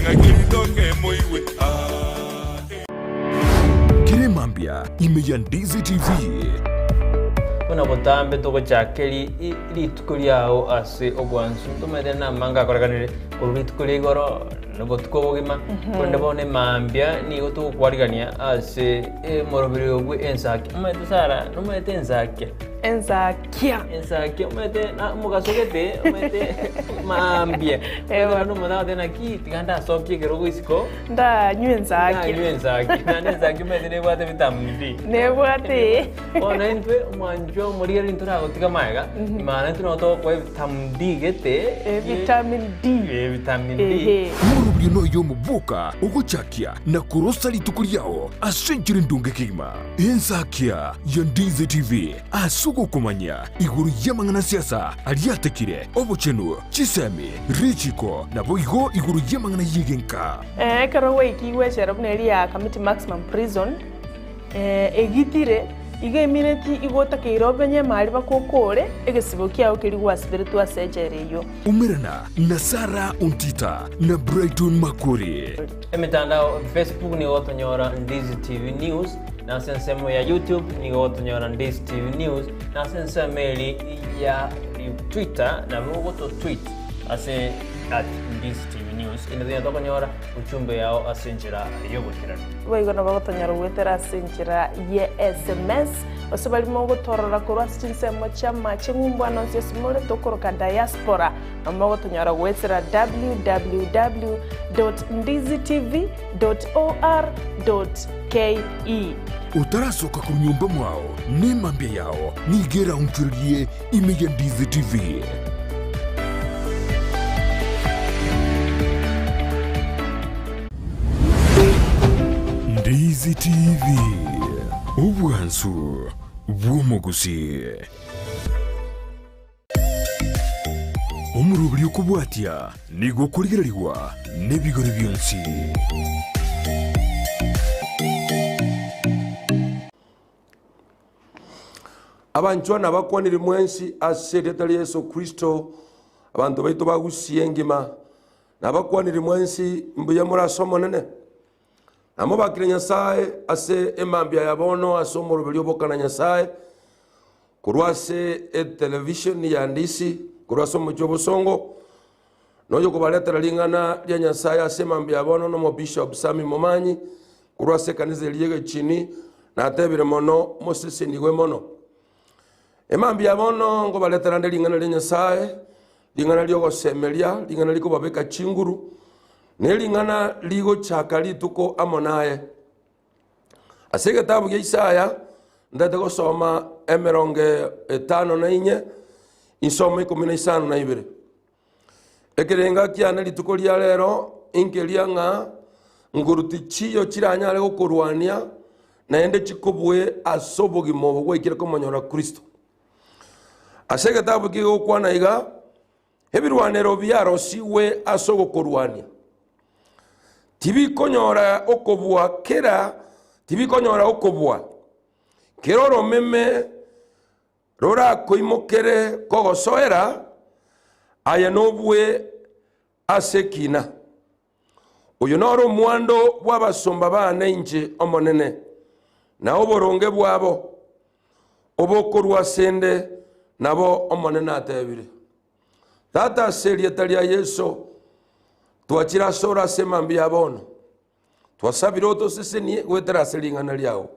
Ng'aki ritoke moigwe ah, eh. Kera emambia ime ya Ndizi TV. Buna botambe togochaka ri- rituko riao ase obwansu ntomanyete namange akorekanire korwa rituko ria igoro na obotuko obogima korende bono emambia nigo togokwarigania ase emoroberi obwe ensaki omanyete Sarah nomanyete ensakia Ensakia. Ensakia omanyete na omogaso gete omanyete maambia Eh, bono. bono omonto agoteba naki tiga ndasokie ekerogo isiko Ndanywe ensakia. ndanywe ensakia naende ensakia omanyete nebwate vitamin D Nebwate. bono intwe omwanchwa omorigereria ntoragotiga magega maana intwe nabo togokoa evitamin D gete Eh, vitamin D. Eh, vitamin D Ehe. Omorobio noyo omoboka ogochakia na korosa rituko riao ase enchera endonge kegima. Ensakia ya Ndizi TV ase ogokomanya igoro y'amang'ana siasa aria atekire, obochenu, chisemi, richiko, naboigo igoro y'amang'ana y'egenka. Ekero gwaikigwe echela buna eria ya Kamiti Maximum Prison, egitire, igo emineti igo otakeire obenye emari baka okore egesibo kiao keria gwasiberetwe ase echela eyio. Umerana na Sarah Ontita na Brighton Makori. Emetandao Facebook nigo gotonyora Ndizi TV News, na ase ensemo ya YouTube nigo gotonyora Ndizi TV News, na ase ensemo eri ya Twitter nabo ogoto tweet ase at Ndizi TV News. Inde tonya tokonyora ujumbe yao ase enchera y'oboikeranu. Boigo nabo gotonyora goetera ase enchera ye sms, gose baria mogotorora korwa ase chinsemo chi'amache ng'umbu ande onsi ase more tokoroka diaspora. Nomogotonyora goetera www.ndizitv.or.ke. Otarasoka korwa nyomba mwao, nemambia yao nigo eraonchorerie ime ya Ndizi TV. Ndizi TV, obwansu bw'omogusii. Omoroberi okobwatia nigo okorigererigwa nebigori bionsi. Abanchwa nabakwanire mwensi ase erieta ria Yeso Kristo, abanto baito ba Gusii engima, nabakwanire mwensi mbuya more ase Omonene. Namobakire Nyasae ase emambia ya bono ase omoroberi obokana Nyasae, Korwa ase etelevisheni ya Ndisi, korwa ase omochie o Bosongo, noyokobaretera ring'ana ria Nyasae ase mambia ya bono nomobishop Sammy Momanyi, korwa ase ekanisa eria y'Egechini, natebire mono mosesenigwe mono. Emambia ya bono nkobaretera nde ring'ana ria Nyasae, ring'ana riogosemeria, ring'ana rikobabeka chinguru, ne ring'ana rigochaka rituko amo naye. Ase egetabu gia Isaya ntagete gosoma emerongo etano na inye, insome ikomi na isano na ibere. Ekerenga kiane rituko ria rero inkeria ng'a nguru tichiyo chiranyare gokorwania naende chikobue ase obogima obo gwaikire komonyora Kristo. Ase egetabu eke gegokwana iga, Ebirwanero biarosigwe ase ogokorwania, tibikonyora okobua kera tibikonyora okobua. Kera oromeme rorakoimokere kogosoera, aye nobue ase ekina. Oyo noro omwando bw'abasomba baane inche Omonene, na oboronge bwabo obokorwa asende, nabo Omonene atebire. Tata, ase erieta ria Yeso, twachire asore ase mambia ya bono. Twasabire otosesenie goetera ase ring'ana riao.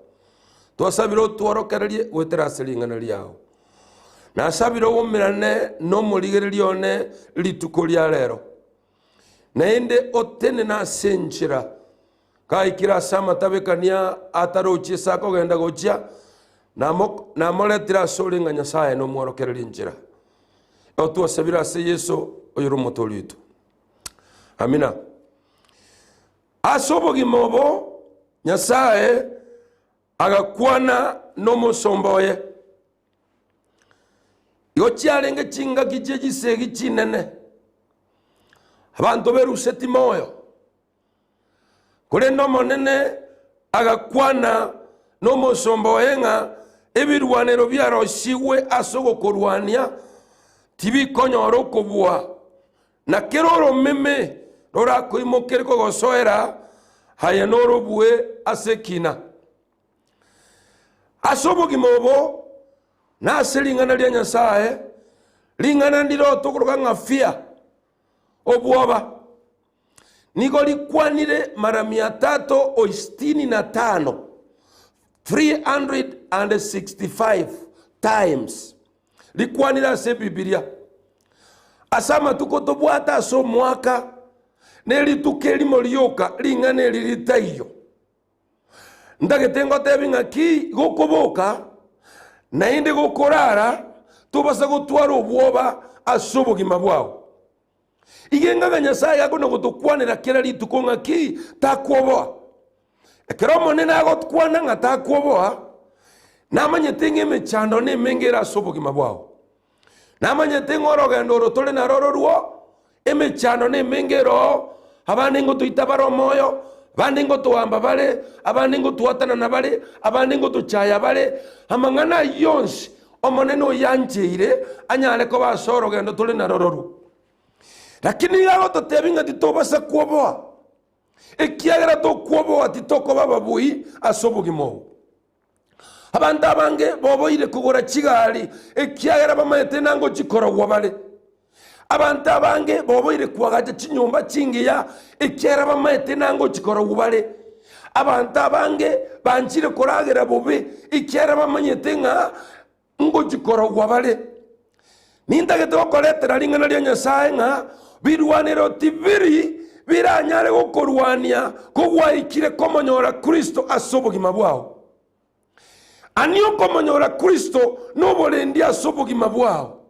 Twasabire otworokererie goetera ase ring'ana riao. Nasabire oumerane nomorigereria one rituko ria rero. Naende otenene ase enchera, gaikire ase amatabekania atarochi ase akogenda gochia, namoretire asore ng'a Nyasae nomworokererie enchera. Otwasabire ase Yeso oyore omotoori oito. Amina. Ase obogima obo Nyasae agakwana nomosomba oye. Igo chiarenge chingaki chie chisegi chinene, abanto beruseti moyo. Korende Omonene agakwana nomosomba oye ng'a ebirwanero biarosigwe ase ogokorwania tibikonyora okobua, na kera oromeme. Rorakoimokerie kogosoera, aye norobue ase ekina. Ase obogima obo, na ase ring'ana ria Nyasae, ring'ana ndire otokoroka ng'a fear, obwoba, nigo rikwanire mara mia tato o sitini na tano, 365 times, rikwanire ase Ebibilia. Ase amatuko tobwate ase omwaka, ne rituko erimo rioka ring'ana eri ritaiyo. Ntagete ngotebi ng'aki gokoboka naende gokorara tobasa gotwara obwoba ase obogima bwao. Iga eng'aga Nyasaye akona gotokwanera kera rituko ng'aki takwoboa. Ekero Omonene agokwana ng'a takwoboa, namanyete ng'a emechando nemenge ere ase obogima bwao. Namanyete ng'a orogendo oro tore narororwo, emechando nemenge ere oo, abande ngotoita bare omoyo, abande ngotoamba bare, abande ngotwatanana bare, abande ngotochaya bare, amang'ana ayio onsi Omonene oyancheire anyare koba ase orogendo tore narororwo. Lakini nigo agototebia ng'a titobasa kwoboa, ekiagera tokwoboa titokoba ababui ase obogima obo. Abanto abange boboire kogora chigari ekiagera bamaete nango chikorogwa bare. Abanto abange boboire koagacha chinyomba chingiya ekiagera bamaete nango chikorogwa bare. Abanto abange banchire koragera bobe ekiagera bamanyete ng'a ngochikorogwa bare. Nintagete gokoretera ring'ana ria Nyasae ng'a birwanero tibiri biranyare gokorwania kogwaikire komonyora Kristo ase obogima bwao. Ani okomonyora Kristo noborendi ase obogima bwao.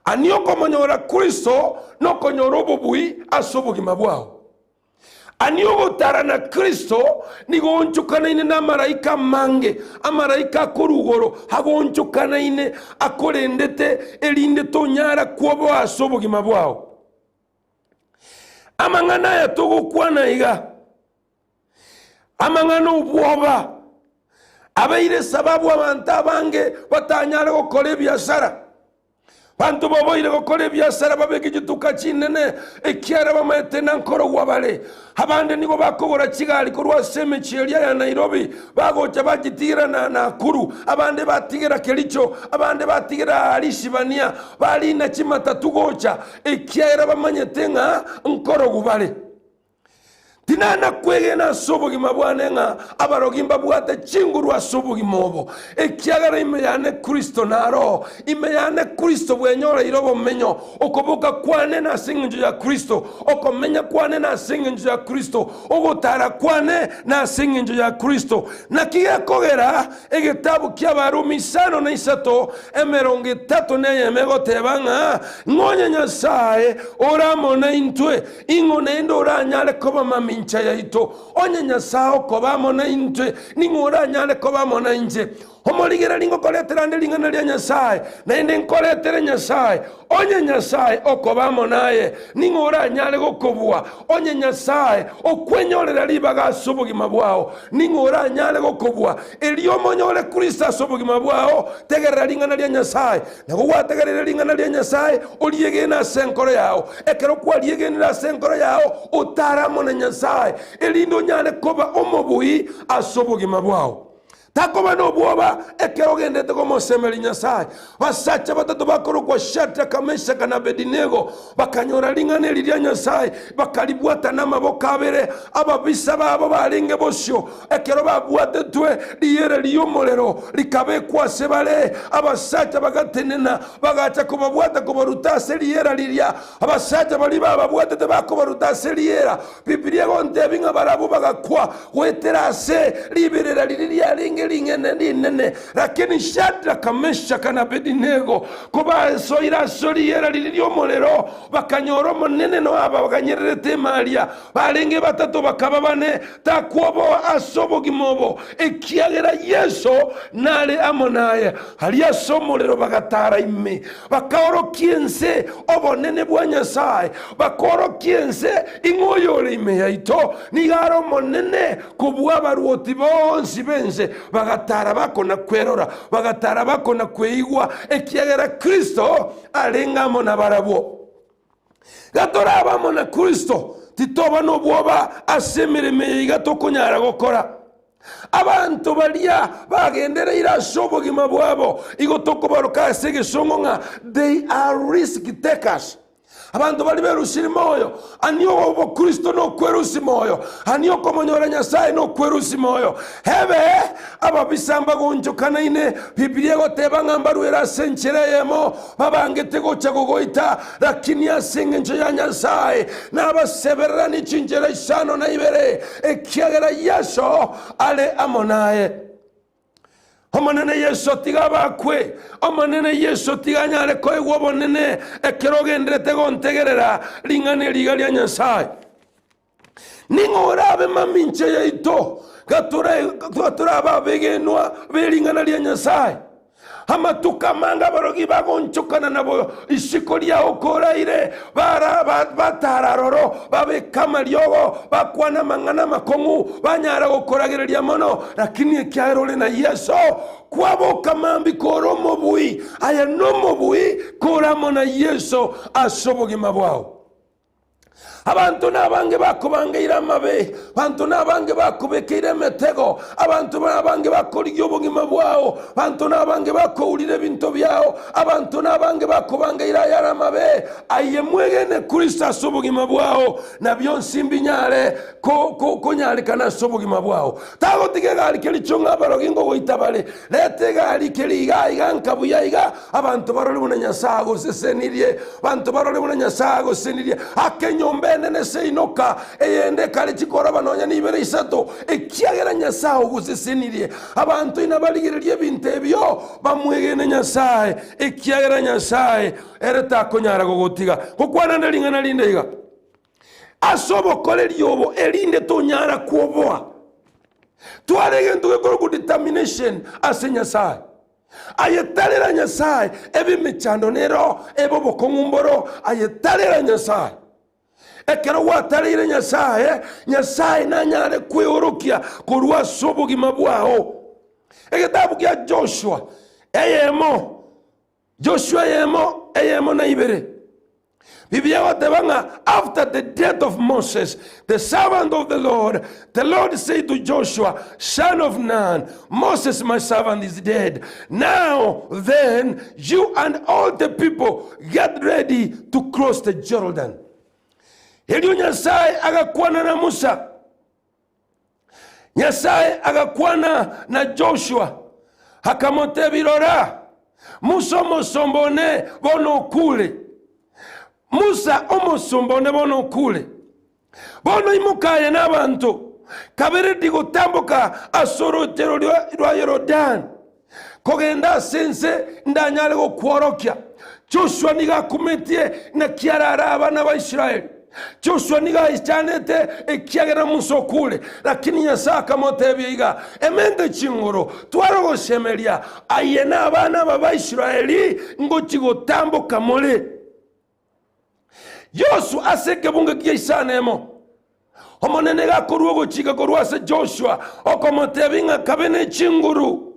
Ani okomonyora Kristo nokonyora obobui ase obogima bwao. Ani ogotara na Kristo nigo oonchokanaine namaraika amange, amaraika akorwa igoro agoonchokanaine, akorendete, erinde tonyara kwoboa ase obogima bwao. Amang'ana aya togokwana iga, amang'ana obwoba, abeire esababu abanto abange batanyare gokora ebiasara. Banto baboire gokora ebiasara babeke chituka chinene, ekiagera bamaete na nkorogwa bare. Abande nigo bakogora chigari korwa ase emechie eria ya Nairobi, bagocha bachitigera na Nakuru, abande batigera Kericho, abande batigera Arisibania, barina chimatatu gocha, ekiagera bamanyete ng'a nkorogwa bare. Tinana kwegena ase obogima bwane ng'a abarogi mbabwate chinguru ase obogima obo, ekiagera ime yane Kristo naroo, ime yane Kristo bwenyoreire obomenyo, okoboka kwane nase engencho ya Kristo, okomenya kwane nase engencho ya Kristo, ogotara kwane nase engencho ya Kristo. Naki gekogera egetabu ki'Abarumi isano na isato 31 egoteba ng'a ng'onye Nyasae ore amo naintwe, Ing'o naende oranyare koba mamincha yaito? Onye Nyasae okoba amo naintwe, ning'o oranyare koba amo nainche? Omorigereria ngokoretera ande ring'ana ria Nyasae, naende nkoretere Nyasae. Onye Nyasae okoba amo naye, ning'o oranyare gokobua? Onye Nyasae okwenyorera ribaga ase obogima bwao, ning'o oranyare gokobua? Erio omonyore Kristo ase obogima bwao, tegerera ring'ana ria Nyasae. Na gogwategereire ring'ana ria Nyasae, oriegene ase enkoro yao. Ekero kwariegenire ase enkoro yao, otare amo na Nyasae, erinde onyare koba omobui ase obogima bwao. Takoba nobwoba ekero ogenderete komosemeria Nyasae. Basacha batato bakorokwa Shadraka, Meshaka na Abedinego bakanyora ring'ana eri ria Nyasae, bakaribwata namaboko abere. Ababisa babo barenge bosio, ekero babwatetwe, riire ri'omorero rikabekwa ase bare. Abasacha bagatenena, bagacha kobabwata kobaruta ase riera riria. Abasacha baria bababwatete bakobaruta ase riera, Bibilia egontebia ng'a barabwo bagakwa goetera ase riberera riria riarenge ring'ene rinene. Lakini Shadraka, Meshaka na Abedinego kobasoire ase riera riria ri'omorero, bakanyora Omonene noe abaganyererete emaria. Barenge batato bakaba bane, takwoboa ase obogima obo, ekiagera Yeso nare amo naye. Aria ase omorero bagatara ime, bakaorokia ense obonene bwa Nyasae, bakaorokia ense ing'o oyore ime yaito nigo are omonene kobua abaruoti bonsi b'ense. Bagatara bakona-kwerora, bagatara bakona-kweigwa, ekiagera Kristo arenge amo nabarabwo. Gatorabe amo na Kristo, Titoba nobwoba ase emeremo eye iga tokonyara gokora. Abanto baria bagendereire ase obogima bwabo igo tokobaroka ase egesongo ng'a they are risk takers. Abanto baria berusiri moyo, ani obokristo nokwerusi moyo, ani okomonyora Nyasae nokwerusi moyo. Ebe ababisa mbagonchokanaine, Bibilia egoteba ng'a mbarwere ase enchera eyemo, babangete gocha gogoita, lakini ase engencho ya Nyasae nabasebereranie chinchera isano na ibere, ekiagera Yeso are amo naye. Omonene Yeso tiga abakwe, Omonene Yeso tiga anyare koegwa obonene ekero ogenderete gontegerera ring'ana eri iga ria Nyasae. Ning'o orabe mamincha yaito gatorabe abegenwa b'ering'ana ria Nyasae? Amatuko amange abarogi bagonchokana nabo isiko riao koraire, bara batara aroro, babeka amariogo, bakwana amang'ana amakong'u, banyara gokoragereria mono. Lakini ekiagera ore na Yeso, kwaboka mambia kore omobui, aye nomobui kore amo na Yeso ase obogima bwao. Abanto nabange bakobangeire amabe, abanto nabange bakobekeire emetego, abanto nabange bakorigia obogima bwao, abanto nabange bakourire ebinto biao, abanto nabange bakobangeire ayare amabe. Aye mwegene Kristo ase obogima bwao, na bionsi mbinyare konyarekana ase obogima bwao. Tagotiga egari kericho ng'a abarogi ngogoita bare. Reta egari keri iga iga nka buya iga, abanto barore buna Nyasae agosesenirie, abanto barore buna Nyasae agosesenirie. Aka enyomba enene seinoka, eyende ekare chikoroba nonya nibere isato, ekiagera Nyasae ogosesenirie. Abanto inabarigererie ebinto ebio, bamwegene Nyasae, ekiagera Nyasae ere takonyara gogotiga. Gokwana nde ring'ana rinde iga. Ase obokoreri obo erinde tonyara kwoboa. Tware egento gekorokwa determination ase Nyasae. Aye tarera Nyasae, ebe emechando nero, ebe obokong'u mboro, aye tarera Nyasae. Ekero gwatareire Nyasae, Nyasae nanyare kweorokia korwa ase obogima bwao. Egetabu gia Joshua eyemo Joshua eyemo eyemo na ibere. Biblia egoteba ng'a after the death of Moses, the servant of the Lord, the Lord said to Joshua, son of Nun, Moses my servant is dead. Now then, you and all the people get ready to cross the Jordan. Erio Nyasae agakwana na Musa. Nyasae agakwana na Joshua, akamotebia, Rora, Musa omosomba one bono okure. Musa omosomba one bono okure. Bono imoka aye na abanto, kabereti gotamboka ase orooche rwa Yorodani, kogenda ase ense ndanyare gokworokia. Joshua nigo akumetie naki arare abana ba Israeli. Joshua nigo aichanete ekiagera Musa okure, lakini Nyasae akamotebia iga, Emente chinguru, tware ogoshemeria, aye na abana aba ba Israeli ngochia gotamboka more. Yoshua ase ekebungo gia isano emo. Omonene gakorua ogochika korwa ase Joshua, okomotebia ng'a kabe ne chinguru,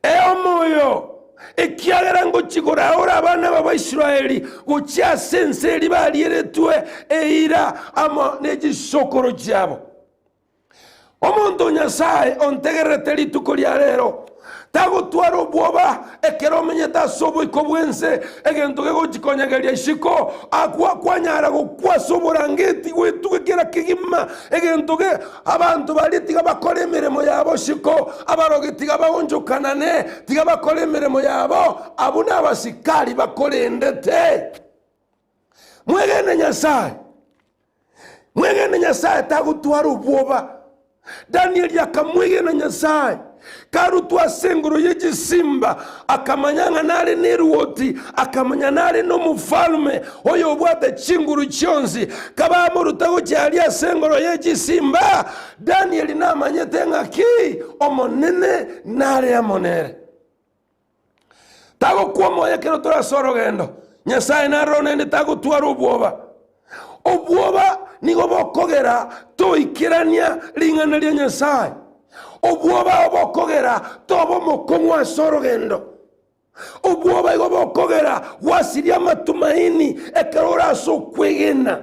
ee omoyo, ekiagera ngochia koraora abana b'Abaisraeli gochia ase ense eria barieretwe eira amo ne chisokoro chiabo. Omonto o Nyasae ontegererete rituko ria rero, tagotwara obwoba ekero omenyete ase oboiko bw'ense, egento gegochi konyegeria isiko, akwa kwanyara gokwa ase oborangeti gwetuge kera kegima, egento ge abanto baria tiga bakore emeremo yabo isiko, abarogi tiga baonchokanane, tiga bakore emeremo yabo, abwo nabasikari bakorendete. Mwegene Nyasae. Mwegene Nyasae tagotwara obwoba. Danieli akamwegena Nyasae. Karutwa ase engoro ye chisimba, akamanya ng'a nare neruoti, akamanya nare nomofalme oyobwate chinguru chionsi. Kabamoruta gochia aria ase engoro ye chisimba, Danieli namanyete ng'aki Omonene nare amo nere. Tagokwa omoyo ekero tore ase orogendo. Nyasae naroro naende tagotwara obwoba. Obwoba nigo bokogera toikerania ring'ana ria Nyasae. Obwoba obokogera toba omokong'u ase orogendo. Obwoba igo bokogera gwasiria amatumaini ekero ore ase okwegena.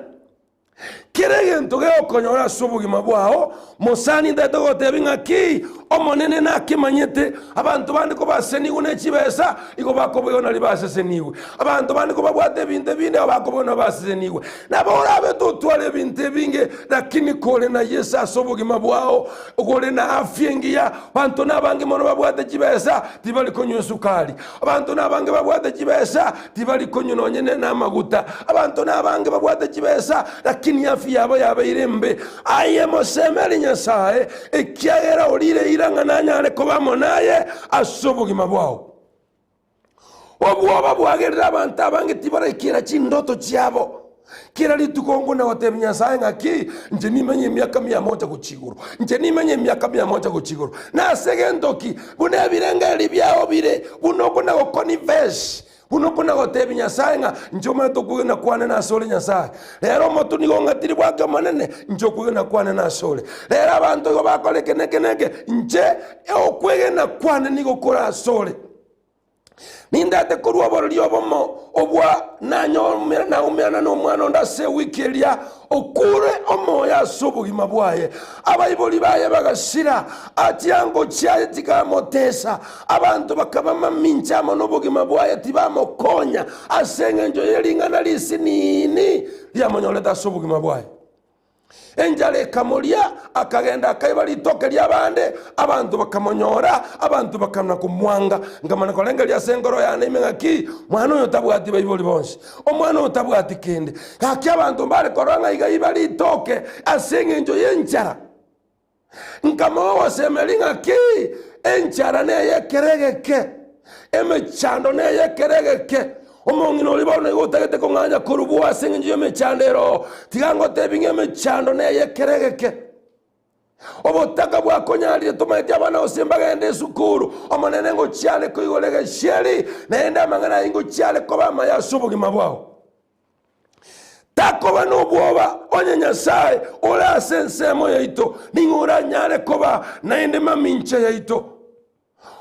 Kera egento gegokonyora ase obogima bwao, mosani ntaete gotebia ng'aki Omonene nakemanyete. Abanto bande kobasesenigwe ne chibesa, igo bakoboigwa nari basesenigwe. Abanto bande kobabwate ebinto ebinde, igo bakoboigwa nabo basesenigwe. Nabo orabe totware ebinto ebinge, lakini kore na Yeso ase obogima bwao, kore na afya engiya. Abanto nabange mono babwate chibesa, tibari konywa esukari. Abanto nabange babwate chibesa, tibari konywa nonye namaguta. Abanto nabange babwate chibesa, lakini afya yabo yabeire embe. Aye mosemeri Nyasae, ekiagera orire eira ng'a nanyare koba amo naye ase obogima bwao. Obwoba bwagerire abanto abange tibaraikera chindoto chiabo. Kera rituko nkona gotebia Nyasae ng'aki, inche nimenye emiaka mia moja gochia igoro, inche nimenye emiaka mia moja gochia igoro. Nase gento ki? Buna ebirengererio biao bire, buna okona gokonifess, buna okona gotebia Nyasae ng'a inche omanyete okwegena kwane nasore Nyasae. Rero omotu nigo ong'atiri bwake Omonene, inche okwegena kwane nasore. Rero abanto igo bakora eke na eke na eke, inche okwegena kwane nigo kore asore. Nindete korwa oborori obomo obwa naumerana nomwana onde ase ewiki eria, okure omoyo ase obogima bwaye. Abaibori baye bagasira, chiango chiaye chikamotesa, abanto bakaba mamincha amo nobogima bwaye tibamokonya ase engencho ye ring'ana risinini riamonyorete ase obogima bwaye. Enchara ekamoria, akagenda akaiba ritoke ri'abande, abanto bakamonyora, abanto bakamana komwanga. Nkamana korengereria ase enkoro yane ime ng'aki, mwana oyo tabwati baibori bonsi, omwana oyo tabwati kende. Gaki abanto mbare korora ng'a iga iba ritoke ase engencho y'enchara. Nkamoa ogosemeria ng'aki, enchara ney'ekero egeke, emechando ney'ekero egeke. Omong'ina oria bono nigo otagete kong'anya korwa bwoo ase engencho y'emechando ere oo. Tiga ngotebi ng'a emechando ney'ekero egeke. Obotaka bwakonyarire tomaeti abana gose mbagende esukuru, Omonene ngochiare koigora egesieri, naende amang'ana ayio ngochiare koba amaya ase obogima bwao. Takoba nobwoba onye Nyasae ore ase ensemo yaito, ning'o oranyare koba naende mamincha yaito?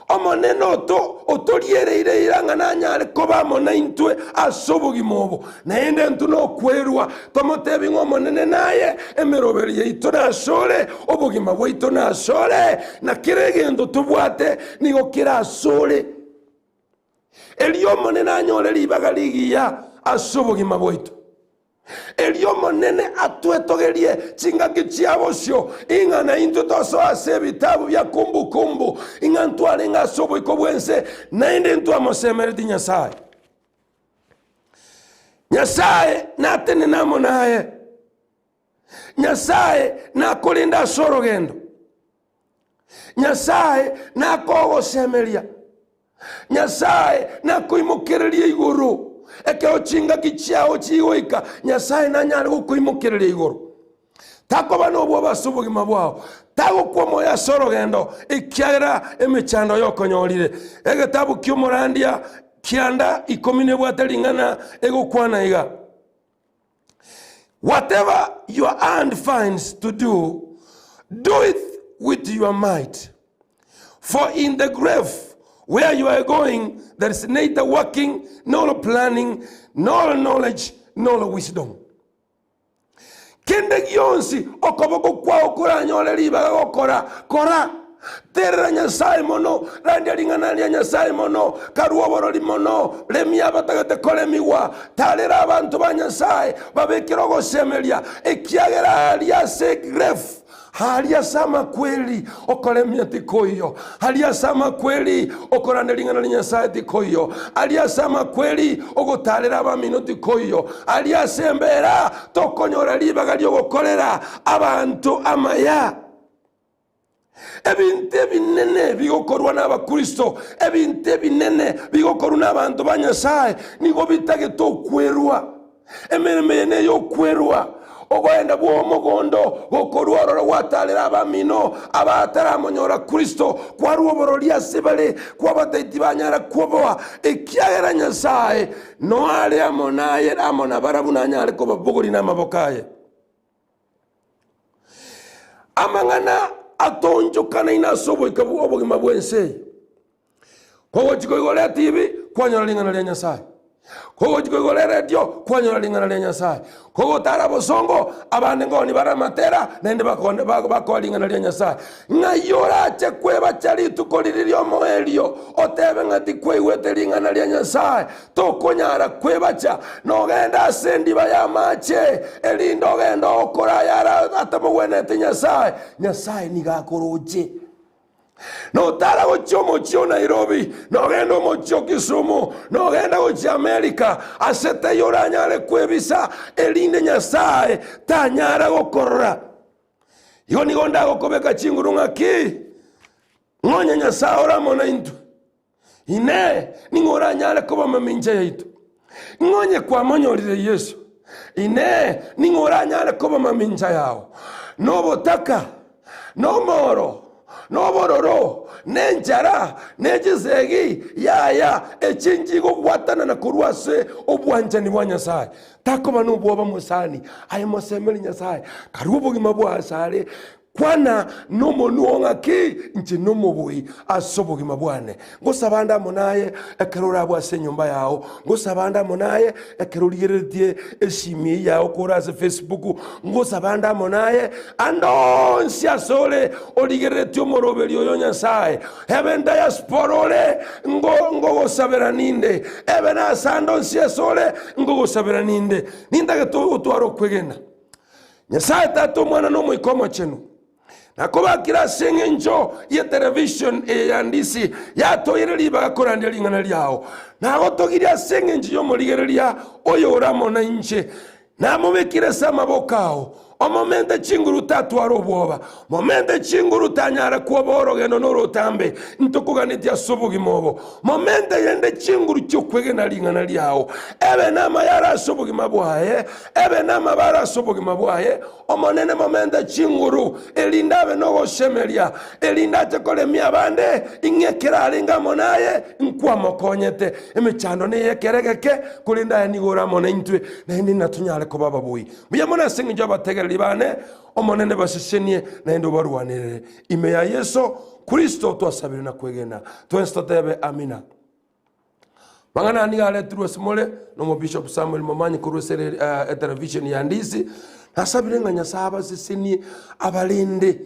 Omonene oto otoriereire eira ng'a nanyare koba amo naintwe ase obogima obo, naende intwe nokwerua, tomotebi ng'a Omonene naye emeroberi yaito nasore, obogima bwaito nasore, na kera egento tobwate nigo kere asore. Erio Omonene anyore ribaga rigiya ase obogima bwaito. Erio Omonene atwetogerie chingaki chia bosio, ing'a naintwe tosoe ase ebitabu bia kumbu-kumbu, ing'a ntwarenge ase oboiko bw'ense, naende ntwamosemeretie Nyasae. Nyasae natenene amo naye. Nyasae nakorende ase orogendo. Nyasae nakogosemeria. Nyasae nakoimokereria igoro. Ekero chingaki chiao chigoika, Nyasae nanyare gokoimokereria igoro. Takoba nobwoba ase obogima bwao, tagokwa omoyo ase orogendo, ekiagera emechando yokonyorire. Egetabu ki'omorandia kianda ikomi nebwate ring'ana egokwana iga. Whatever your hand finds to do, do it with your might. For in the grave where you are going, there is neither working, nor planning, nor knowledge, nor wisdom. Kende gionsi okoboko kwao koranyore ribaga gokora, kora. Terera Nyasae mono, randia ring'ana ria Nyasae mono, karue oborori mono, remia abatagete koremigwa, tarera abanto ba Nyasae, babekere ogosemeria, ekiagera aria ase egrave, aria ase amakweri, okoremia tikoiyo, aria ase amakweri, okorandia ring'ana ria Nyasae tikoiyo, aria ase amakweri, ogotarera abamino tikoiyo, aria ase embera, tokonyora ribaga riogokorera abanto amaya. Ebinto ebinene bigokorwa n'Abakristo, ebinto ebinene bigokorwa n'abanto ba Nyasae, nigo bitagete okwerwa. Emeremo eye ney'okwerwa. Ogoenda bw'omogondo gokorwa ororo gwatarera abamino abataramonyora Kristo, kwarwa oborori ase bare, kwabatebia tibanyara kwoboa, ekiagera Nyasae noare amo naye amo nabarabwo nanyare kobabogoria namaboko aye. Amang'ana atoonchokanaine ase oboika bw'obogima bw'ense eye. Kogochia koigora etibi, kwanyora ring'ana ria Nyasae. Kogochia koigora eredio, kwanyora ring'ana ria Nyasae. Kogotara bosongo, abande ngoni bare amatera, naende bakone bakoa ring'ana ria Nyasae. Ng'ai orache kwebacha rituko riria ri'omoerio, otebe ng'a tikwaigwete ring'ana ria Nyasae? Tokonyara kwebacha, nogende ase endiba y'amache, erinde ogende ogokora ayare atamogwenereti Nyasae. Nyasae nigo akoroche. Notara gochia omochie o Nairobi, nogenda omochie o Kisumu, nogenda gochia America, ase taiyo oranyare kwebisa, erinde Nyasae tanyara gokorora. Igo nigo ndagokobeka chinguru ng'aki, ng'onye Nyasae ore amo naintwe. Inee! Ning'o oranyare koba mamincha yaito? Ng'a onye kwamonyorire Yeso, Inee! Ning'o oranyare koba mamincha yao? Nobotaka, nomoro, nobororo, nenchara, ne chisegi, yaya, echi nchigobwatanana korwa ase obwanchani bwa Nyasae. Takoba nobwoba mosani, aye mosemeri Nyasae, karue obogima bwao asare. Kwana nomonwa oo ng'aki, Inche nomobui ase obogima bwane. Ngosaba ande amo naye ekero orabwe ase enyomba yao, ngosaba ande amo naye ekero origereretie esimi eyio yao kore ase Facebook, ngosaba ande amo naye ande onsi ase ore origereretie omoroberi oyo o Nyasae. Ebe diaspora ore, ngo ngogosabera ninde, ebe nase ande onsi ase ore, ngogosabera ninde. Nintagete otware okwegena. Nyasae Tata, Omwana, na Omoika Omochenu, nakobakire ase eng'encho y'etelevishon eye ya Ndisi yatoeire ribaga korandia ring'ana riao. Nagotogirie ase eng'encho y'omorigereria oyo ore amo nainche. Namobekire ase amaboko ao, omomente chinguru tatwara obwoba, momente chinguru tanyare kwoboa orogendo norotambe ntokoganetie ase obogima obo. Momente rende chinguru chi'okwegena ring'ana riao, ebe namayare ase obogima bwaye, Ebe namabara ase obogima bwaye, Omonene momente chinguru, erinde abe nogoshemeria, erinde ache koremia abande, ing'e ekero arenge amo naye, nkwamokonyete. Emechando ney'ekero egeke, korende aye nigo ore amo naintwe, naende inatonyare koba ababui. Mbuya mono ase engencho y'abategereri bane, Omonene basesenie, naende obarwanerere. Ime ya Yeso Kristo twasabire na kwegena. Twensi totebe Amina. Mang'ana aya nigo aretirwe ase more nomobishop Samuel Momanyi korwa ase etelevisheni ya Ndisi. Nasabire ng'a Nyasae abasesenie abarende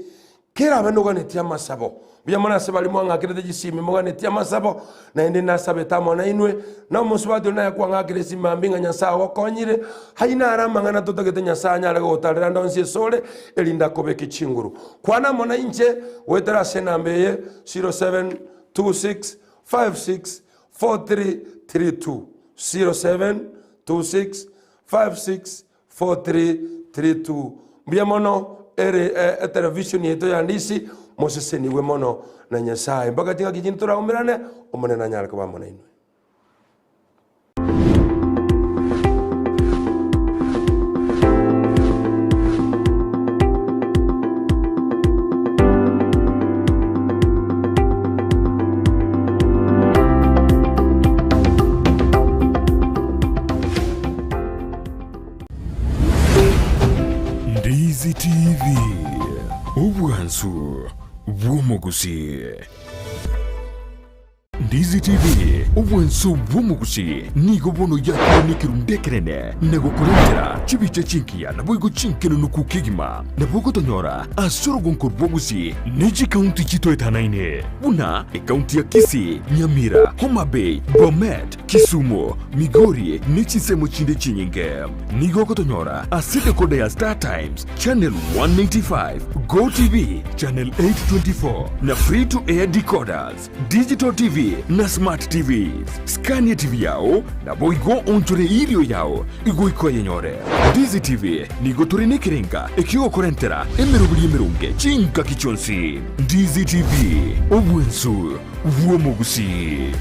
kera abe noganetie amasabo. Mbuya mono ase baria mwang'akerete chisimi moganetie amasabo, naende nasabete amo nainwe, na omosubati oria naye kwang'akera esimi mambia ng'a Nyasae ogokonyire. Ayio naro amang'ana totagete Nyasae anyare gogotarera ande onsi esore, erinde akobeke chinguru. Kwana amo nainche goetera ase enamba eye 0726 564332 0726564332 Mbuya mono ere etelevisheni yaito ya Ndisi mosesenigwe mono na Nyasaye mpaka chingaki chinde toraumerane Omonene anyare koba amo nainwe. Ndizi TV, obwansu bw'omogusii. Ndizi TV, obwansu bw'omogusii, nigo bono yakire nekerundu ekenene na gokorentera chibicha chingiya naboigo chinkenunuku kegima. Nabo ogotonyora ase orogonko rwa Gusii ne chikaunti chitoetanaine buna ekaunti ya Kisii, Nyamira, Homa Bay, Bomet, Kisumu, Migori ne chinsemo chinde chinyinge. Nigo ogotonyora ase decoder ya Star Times, channel 185, Go TV, channel 824 na free to air decoders, Digital TV na Smart TVs. Skania TV yao naboigo onchore irio yao igoika oyenyore. Ndizi TV nigo tore nekerenga ekiogokorentera emeroberi emeronge chingaki chionsi. Ndizi TV, obwensu bw'omogusii.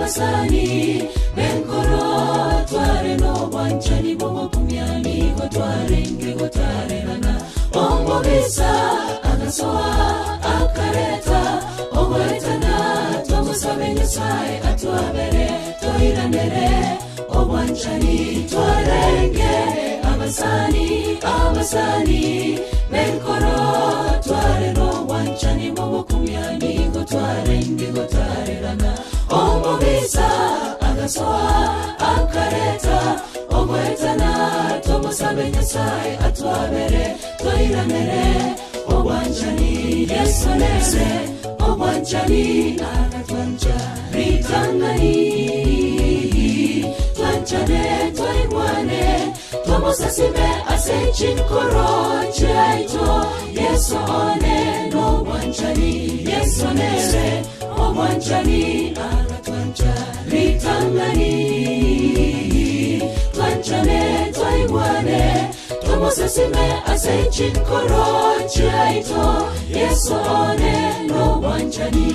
Abasani benkoro tware n'obwanchani bw'ogokumya nigo twarenge gotarerana omobisa agasoa akareta ogoetana twamusabe nyasaye atwabere toiranere obwanchani twarenge abasani abasani benkoro tware n'obwanchani bw'ogokumya nigo twarenge gotarerana omobisa agasoa akareta ogoetana twamusabe nyasaye atwabere toiranere obwanchani yesu nere obwanchani agatwancha ritang'ani twanchane twaigwane twamusasime ase chinkoro chiaito yesu one n'obwanchani yesu nere obwanchani agatwancha ritang'ani twanchane twaigwane twamusasime ase chinkoro chiaito yesu one n'obwanchani.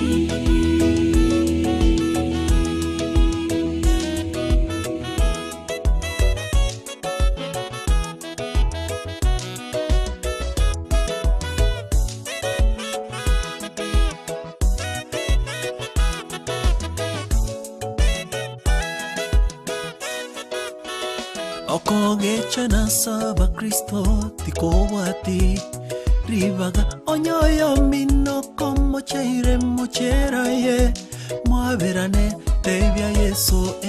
Okogechana saba Kristo tikobwati ribaga onyoyo mino komocheire mocheraye mwaberane tebia Yesu.